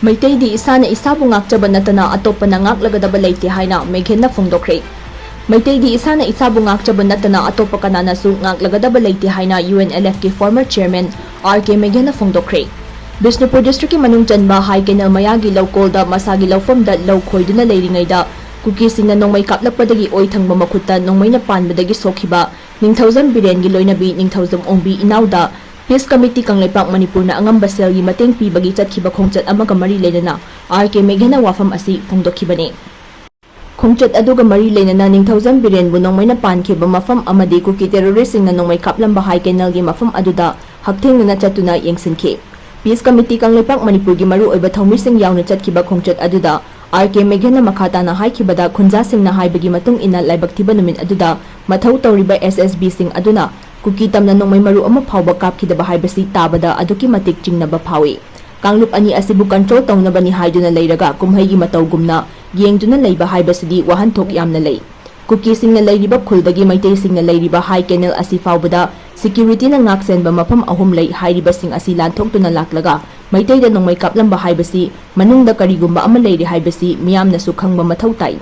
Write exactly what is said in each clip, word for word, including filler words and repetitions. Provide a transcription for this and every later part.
ꯃꯩꯇꯩꯗꯤ ꯏꯁꯥꯅ ꯏꯁꯥꯕꯨ ꯉꯥꯛꯆꯕ ꯅꯠꯇꯅ ꯑꯇꯣꯞꯄꯅ ꯉꯥꯛꯂꯒꯗꯕ ꯂꯩꯇꯦ ꯍꯥꯏꯅ ꯃꯦꯘꯦꯟꯅ ꯐꯣꯡꯗꯣꯛꯈ꯭ꯔꯦ꯫ ꯃꯩꯇꯩꯗꯤ ꯏꯁꯥꯅ ꯏꯁꯥꯕꯨ ꯉꯥꯛꯆꯕ ꯅꯠꯇꯅ ꯑꯇꯣꯞꯄ ꯀꯅꯥꯅꯁꯨ ꯉꯥꯛꯂꯒꯗꯕ ꯂꯩꯇꯦ ꯍꯥꯏꯅ ꯌꯨ ꯑꯦꯟ ꯑꯦꯜ ꯑꯦꯐꯀꯤ former chairman ꯑꯥꯔ ꯀꯦ ꯃꯦꯘꯦꯟꯅ ꯐꯣꯡꯗꯣꯛꯈ꯭ꯔꯦ꯫ ꯕꯤꯁꯅꯨꯄꯨꯔ districtꯀꯤ ꯃꯅꯨꯡ ꯆꯟꯕ ꯍꯥꯏ ꯀꯦꯅꯦꯜ ꯃꯌꯥꯒꯤ ꯂꯧꯀꯣꯜꯗ ꯃꯁꯥꯒꯤ ꯂꯧꯐꯝꯗ ꯂꯧ ꯈꯣꯏꯗꯨꯅ ꯂꯩꯔꯤꯉꯩꯗ ꯀꯨꯀꯤꯁꯤꯡꯅ ꯅꯣꯡꯃꯩ ꯀꯥꯞꯂꯛꯄꯗꯒꯤ ꯑꯣꯏ ꯊꯪꯕ ꯃꯈꯨꯠꯇ ꯅꯣꯡꯃꯩꯅ ꯄꯥꯟꯕꯗꯒꯤ ꯁꯣꯛꯈꯤꯕ ꯅꯤꯡꯊꯧꯖꯝ ꯕꯤꯔꯦꯟꯒꯤ ꯂꯣꯏꯅꯕꯤ ꯅꯤꯡꯊꯧꯖꯝ ꯑꯣꯡꯕꯤ ꯏꯅꯥꯎꯗ Peace Committee ꯀꯪꯂꯩꯄꯥꯛ ꯃꯅꯤꯄꯨꯔꯅ ꯑꯉꯝꯕ ꯁꯦꯜꯒꯤ ꯃꯇꯦꯡ ꯄꯤꯕꯒꯤ ꯆꯠꯈꯤꯕ ꯈꯣꯡꯆꯠ ꯑꯃꯒ ꯃꯔꯤ ꯂꯩꯅꯅ ꯑꯥꯔ ꯀꯦ ꯃꯦꯘꯦꯟꯅ ꯋꯥꯐꯝ ꯑꯁꯤ ꯐꯣꯡꯗꯣꯛꯈꯤꯕꯅꯤ꯫ ꯈꯣꯡꯆꯠ ꯑꯗꯨꯒ ꯃꯔꯤ ꯂꯩꯅꯅ ꯅꯤꯡꯊꯧꯖꯝ ꯕꯤꯔꯦꯟꯕꯨ ꯅꯣꯡꯃꯩꯅ ꯄꯥꯟꯈꯤꯕ ꯃꯐꯝ ꯑꯃꯗꯤ ꯀꯨꯀꯤ terroristꯁꯤꯡꯅ ꯅꯣꯡꯃꯩ ꯀꯥꯞꯂꯝꯕ ꯍꯥꯏ ꯀꯦꯅꯦꯜꯒꯤ ꯃꯐꯝ ꯑꯗꯨꯗ ꯍꯛꯊꯦꯡꯅꯅ ꯆꯠꯇꯨꯅ ꯌꯦꯡꯁꯤꯟꯈꯤ꯫ Peace Committee ꯀꯪꯂꯩꯄꯥꯛ ꯃꯅꯤꯄꯨꯔꯒꯤ ꯃꯔꯨꯑꯣꯏꯕ ꯊꯧꯃꯤꯁꯤꯡ ꯌꯥꯎꯅ ꯆꯠꯈꯤꯕ ꯈꯣꯡꯆꯠ ꯑꯗꯨꯗ ꯑꯥꯔ ꯀꯦ ꯃꯦꯘꯦꯟꯅ ꯃꯈꯥ ꯇꯥꯅ ꯍꯥꯏꯈꯤꯕꯗ, ꯈꯨꯟꯖꯥꯁꯤꯡꯅ ꯍꯥꯏꯕꯒꯤ ꯃꯇꯨꯡ ꯏꯟꯅ ꯂꯥꯏꯕꯛ ꯊꯤꯕ ꯅꯨꯃꯤꯠ ꯑꯗꯨꯗ ꯃꯊꯧ ꯇꯧꯔꯤꯕ ꯑꯦꯁ ꯑꯦꯁ ꯕꯤꯁꯤꯡ ꯑꯗꯨꯅ ꯀꯨꯀꯤ ꯇꯝꯅ ꯅꯣꯡꯃꯩ ꯃꯔꯨ ꯑꯃ ꯐꯥꯎꯕ ꯀꯥꯞꯈꯤꯗꯕ ꯍꯥꯏꯕꯁꯤ ꯇꯥꯕꯗ ꯑꯗꯨꯛꯀꯤ ꯃꯇꯤꯛ ꯆꯤꯡꯅꯕ ꯐꯥꯎꯏ꯫ ꯀꯥꯡꯂꯨꯞ ꯑꯅꯤ ꯑꯁꯤꯕꯨ control ꯇꯧꯅꯕꯅꯤ ꯍꯥꯏꯗꯨꯅ ꯂꯩꯔꯒ ꯀꯨꯝꯍꯩꯒꯤ ꯃꯇꯧꯒꯨꯝꯅ ꯌꯦꯡꯗꯨꯅ ꯂꯩꯕ ꯍꯥꯏꯕꯁꯤꯗꯤ ꯋꯥꯍꯟꯊꯣꯛ ꯌꯥꯝꯅ ꯂꯩ꯫ ꯀꯨꯀꯤꯁꯤꯡꯅ ꯂꯩꯔꯤꯕ ꯈꯨꯜꯗꯒꯤ ꯃꯩꯇꯩꯁꯤꯡꯅ ꯂꯩꯔꯤꯕ ꯍꯥꯏ ꯀꯦꯅꯦꯜ ꯑꯁꯤ ꯐꯥꯎꯕꯗ securityꯅ ꯉꯥꯛꯁꯦꯟꯕ ꯃꯐꯝ ꯑꯍꯨꯝ ꯂꯩ ꯍꯥꯏꯔꯤꯕꯁꯤꯡ ꯑꯁꯤ ꯂꯥꯟꯊꯣꯛꯇꯨꯅ ꯂꯥꯛꯂꯒ ꯃꯩꯇꯩꯗ ꯅꯣꯡꯃꯩ ꯀꯥꯞꯂꯝꯕ ꯍꯥꯏꯕꯁꯤ ꯃꯅꯨꯡꯗ ꯀꯔꯤꯒꯨꯝꯕ ꯑꯃ ꯂꯩꯔꯤ ꯍꯥꯏꯕꯁꯤ ꯃꯤꯌꯥꯝꯅꯁꯨ ꯈꯪꯕ ꯃꯊꯧ ꯇꯥꯏ꯫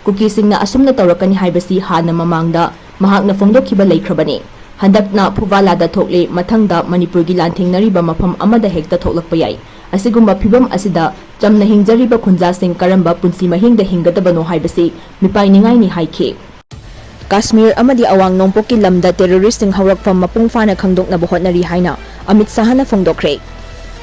ꯀꯨꯀꯤꯁꯤꯡꯅ ꯑꯁꯨꯝꯅ ꯇꯧꯔꯛꯀꯅꯤ ꯍꯥꯏꯕꯁꯤ ꯍꯥꯟꯅ ꯃꯃꯥꯡꯗ ꯃꯍꯥꯛꯅ ꯐꯣꯡꯗꯣꯛꯈꯤꯕ ꯂꯩꯈ꯭ꯔꯕꯅꯤ꯫ ꯍꯟꯗꯛꯅ ꯐꯨꯕꯥꯂꯥꯗ ꯊꯣꯛꯂꯦ, ꯃꯊꯪꯗ ꯃꯅꯤꯄꯨꯔꯒꯤ ꯂꯥꯟꯊꯦꯡꯅꯔꯤꯕ ꯃꯐꯝ ꯑꯃꯗ ꯍꯦꯛꯇ ꯊꯣꯛꯂꯛꯄ ꯌꯥꯏ꯫ ꯑꯁꯤꯒꯨꯝꯕ ꯐꯤꯚꯝ ꯑꯁꯤꯗ ꯆꯝꯅ ꯍꯤꯡꯖꯔꯤꯕ ꯈꯨꯟꯖꯥꯁꯤꯡ ꯀꯔꯝꯕ ꯄꯨꯟꯁꯤ ꯃꯍꯤꯡꯗ ꯍꯤꯡꯒꯗꯕꯅꯣ ꯍꯥꯏꯕꯁꯤ ꯃꯤꯄꯥꯏꯅꯤꯡꯉꯥꯏꯅꯤ ꯍꯥꯏꯈꯤ꯫ ꯀꯥꯁꯃꯤꯔ ꯑꯃꯗꯤ ꯑꯋꯥꯡ ꯅꯣꯡꯄꯣꯛꯀꯤ ꯂꯝꯗ terroristꯁꯤꯡ ꯍꯧꯔꯛꯐꯝ ꯃꯄꯨꯡ ꯐꯥꯅ ꯈꯪꯗꯣꯛꯅꯕ ꯍꯣꯠꯅꯔꯤ ꯍꯥꯏꯅ ꯑꯃꯤꯠ ꯁꯥꯍꯅ ꯐꯣꯡꯗꯣꯛꯈ꯭ꯔꯦ꯫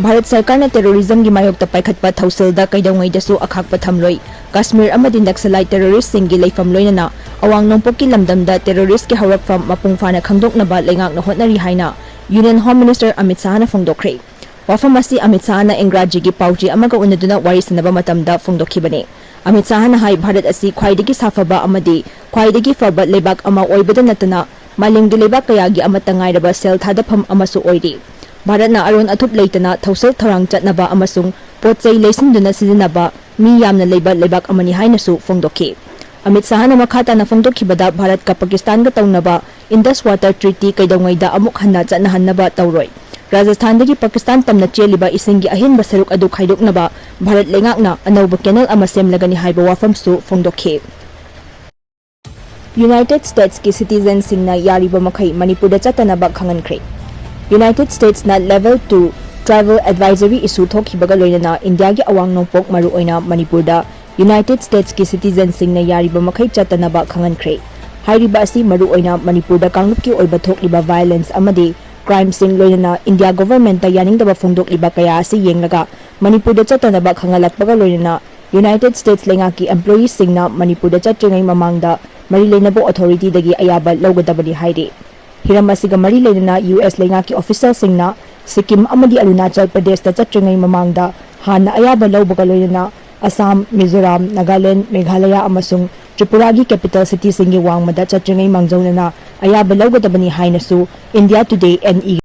ꯚꯥꯔꯠ ꯁꯔꯀꯥꯔꯅ terrorismꯒꯤ ꯃꯥꯌꯣꯛꯇ ꯄꯥꯏꯈꯠꯄ ꯊꯧꯁꯤꯜꯗ ꯀꯩꯗꯧꯉꯩꯗꯁꯨ ꯑꯈꯥꯛꯄ ꯊꯝꯂꯣꯏ꯫ ꯀꯥꯁꯃꯤꯔ ꯑꯃꯗꯤ Naxalite terroristꯁꯤꯡꯒꯤ ꯂꯩꯐꯝ ꯂꯣꯏꯅꯅ ꯑꯋꯥꯡ ꯅꯣꯡꯄꯣꯛꯀꯤ ꯂꯝꯗꯝꯗ terroristꯀꯤ ꯍꯧꯔꯛꯐꯝ ꯃꯄꯨꯡ ꯐꯥꯅ ꯈꯪꯗꯣꯛꯅꯕ ꯂꯩꯉꯥꯛꯅ ꯍꯣꯠꯅꯔꯤ ꯍꯥꯏꯅ Union Home Minister ꯑꯃꯤꯠ ꯁꯥꯍꯅ ꯐꯣꯡꯗꯣꯛꯈ꯭ꯔꯦ꯫ ꯋꯥꯐꯝ ꯑꯁꯤ ꯑꯃꯤꯠ ꯁꯥꯍꯅ ꯏꯪꯒ꯭ꯔꯥꯖꯤꯒꯤ ꯄꯥꯎꯆꯦ ꯑꯃꯒ ꯎꯅꯗꯨꯅ ꯋꯥꯔꯤ ꯁꯥꯟꯅꯕ ꯃꯇꯝꯗ ꯐꯣꯡꯗꯣꯛꯈꯤꯕꯅꯤ꯫ ꯑꯃꯤꯠ ꯁꯥꯍꯅ ꯍꯥꯏ, ꯚꯥꯔꯠ ꯑꯁꯤ ꯈ꯭ꯋꯥꯏꯗꯒꯤ ꯁꯥꯐꯕ ꯑꯃꯗꯤ ꯈ꯭ꯋꯥꯏꯗꯒꯤ ꯐꯕ ꯂꯩꯕꯥꯛ ꯑꯃ ꯑꯣꯏꯕꯗ ꯅꯠꯇꯅ ꯃꯥꯂꯦꯝꯒꯤ ꯂꯩꯕꯥꯛ ꯀꯌꯥꯒꯤ ꯑꯃꯠꯇ ꯉꯥꯏꯔꯕ ꯁꯦꯜ ꯊꯥꯗꯐꯝ ꯑꯃꯁꯨ ꯑꯣꯏꯔꯤ꯫ ꯚꯥꯔꯠꯅ ꯑꯔꯣꯟ ꯑꯊꯨꯞ ꯂꯩꯇꯅ ꯊꯧꯁꯤꯜ ꯊꯧꯔꯥꯡ ꯆꯠꯅꯕ ꯑꯃꯁꯨꯡ ꯄꯣꯠ ꯆꯩ ꯂꯩꯁꯤꯟꯗꯨꯅ ꯁꯤꯖꯤꯟꯅꯕ ꯃꯤ ꯌꯥꯝꯅ ꯂꯩꯕ ꯂꯩꯕꯥꯛ ꯑꯃꯅꯤ ꯍꯥꯏꯅꯁꯨ ꯐꯣꯡꯗꯣꯛꯈꯤ꯫ ꯑꯃꯤꯠ ꯁꯥꯍꯅ ꯃꯈꯥ ꯇꯥꯅ ꯐꯣꯡꯗꯣꯛꯈꯤꯕꯗ, ꯚꯥꯔꯠꯀ ꯄꯥꯀꯤꯁꯇꯥꯟꯒ ꯇꯧꯅꯕ Indus Water Treaty ꯀꯩꯗꯧꯉꯩꯗ ꯑꯃꯨꯛ ꯍꯟꯅ ꯆꯠꯅꯍꯟꯅꯕ ꯇꯧꯔꯣꯏ꯫ ꯔꯥꯖꯁꯊꯥꯟꯗꯒꯤ ꯄꯥꯀꯤꯁꯇꯥꯟ ꯇꯝꯅ ꯆꯦꯜꯂꯤꯕ ꯏꯁꯤꯡꯒꯤ ꯑꯍꯦꯟꯕ ꯁꯔꯨꯛ ꯑꯗꯨ ꯈꯥꯏꯗꯣꯛꯅꯕ ꯚꯥꯔꯠ ꯂꯩꯉꯥꯛꯅ ꯑꯅꯧꯕ ꯀꯦꯅꯦꯜ ꯑꯃ ꯁꯦꯝꯂꯒꯅꯤ ꯍꯥꯏꯕ ꯋꯥꯐꯝꯁꯨ ꯐꯣꯡꯗꯣꯛꯈꯤ꯫ ꯌꯨꯅꯥꯏꯇꯦꯗ ꯁ꯭ꯇꯦꯠꯁꯀꯤ ꯁꯤꯇꯤꯖꯦꯟꯁꯤꯡꯅ ꯌꯥꯔꯤꯕ ꯃꯈꯩ ꯃꯅꯤꯄꯨꯔꯗ ꯆꯠꯇꯅꯕ ꯈꯪꯍꯟꯈ꯭ꯔꯦ꯫ ꯌꯨꯅꯥꯏꯇꯦꯗ ꯁ꯭ꯇꯦꯠꯁꯅ level to tribal advisory issue ꯊꯣꯛꯈꯤꯕꯒ ꯂꯣꯏꯅꯅ ꯏꯟꯗꯤꯌꯥꯒꯤ ꯑꯋꯥꯡ ꯅꯣꯡꯄꯣꯛ, ꯃꯔꯨꯑꯣꯏꯅ ꯃꯅꯤꯄꯨꯔꯗ ꯌꯨꯅꯥꯏꯇꯦꯗ ꯁ꯭ꯇꯦꯠꯁꯀꯤ ꯁꯤꯇꯤꯖꯦꯟꯁꯤꯡꯅ ꯌꯥꯔꯤꯕ ꯃꯈꯩ ꯆꯠꯇꯅꯕ ꯈꯪꯍꯟꯈ꯭ꯔꯦ꯫ ꯍꯥꯏꯔꯤꯕ ꯑꯁꯤ ꯃꯔꯨꯑꯣꯏꯅ ꯃꯅꯤꯄꯨꯔꯗ ꯀꯥꯡꯂꯨꯞꯀꯤ ꯑꯣꯏꯕ ꯊꯣꯛꯂꯤꯕ ꯚꯥꯏꯑꯣꯂꯦꯟꯁ ꯑꯃꯗꯤ ꯀ꯭ꯔꯥꯏꯝꯁꯤꯡ, ꯂꯣꯏꯅꯅ ꯏꯟꯗꯤꯌꯥ ꯒꯣꯚꯔꯟꯃꯦꯟꯠꯇ ꯌꯥꯅꯤꯡꯗꯕ ꯐꯣꯡꯗꯣꯛꯂꯤꯕ ꯀꯌꯥ ꯑꯁꯤ ꯌꯦꯡꯂꯒ ꯃꯅꯤꯄꯨꯔꯗ ꯆꯠꯇꯅꯕ ꯈꯪꯍꯜꯂꯛꯄꯒ ꯂꯣꯏꯅꯅ ꯌꯨꯅꯥꯏꯇꯦꯗ ꯁ꯭ꯇꯦꯠꯁ ꯂꯩꯉꯥꯛꯀꯤ ꯑꯦꯝꯄ꯭ꯂꯣꯌꯤꯁꯤꯡꯅ ꯃꯅꯤꯄꯨꯔꯗ ꯆꯠꯇ꯭ꯔꯤꯉꯩ ꯃꯃꯥꯡꯗ ꯃꯔꯤ ꯂꯩꯅꯕ ꯑꯣꯊꯣꯔꯤꯇꯤꯗꯒꯤ ꯑꯌꯥꯕ ꯂꯧꯒꯗꯕꯅꯤ ꯍꯥꯏꯔꯤ꯫ ꯍꯤꯔꯝ ꯑꯁꯤꯒ ꯃꯔꯤ ꯂꯩꯅꯅ ꯌꯨ ꯑꯦꯁ ꯂꯩꯉꯥꯛꯀꯤ ꯑꯣꯐꯤꯁꯤꯌꯦꯜꯁꯤꯡꯅ ꯁꯤꯛꯀꯤꯝ ꯑꯃꯗꯤ ꯑꯔꯨꯅꯥꯆꯜ ꯄ꯭ꯔꯗꯦꯁꯇ ꯆꯠꯇ꯭ꯔꯤꯉꯩ ꯃꯃꯥꯡꯗ ꯍꯥꯟꯅ ꯑꯌꯥꯕ ꯂꯧꯕꯒ ꯂꯣꯏꯅꯅ ꯑꯁꯥꯝ, ꯃꯤꯖꯣꯔꯥꯝ, ꯅꯥꯒꯥꯂꯦꯟ, ꯃꯦꯘꯥꯂꯌꯥ ꯑꯃꯁꯨꯡ ꯇ꯭ꯔꯤꯄꯨꯔꯥꯒꯤ ꯀꯦꯄꯤꯇꯦꯜ ꯁꯤꯇꯤꯁꯤꯡꯒꯤ ꯋꯥꯡꯃꯗ ꯆꯠꯇ꯭ꯔꯤꯉꯩ ꯃꯥꯡꯖꯧꯅꯅ ꯑꯌꯥꯕ ꯂꯧꯒꯗꯕꯅꯤ ꯍꯥꯏꯅꯁꯨ ꯏꯟꯗꯤꯌꯥ ꯇꯨꯗꯦ ꯑꯦꯟ ꯏ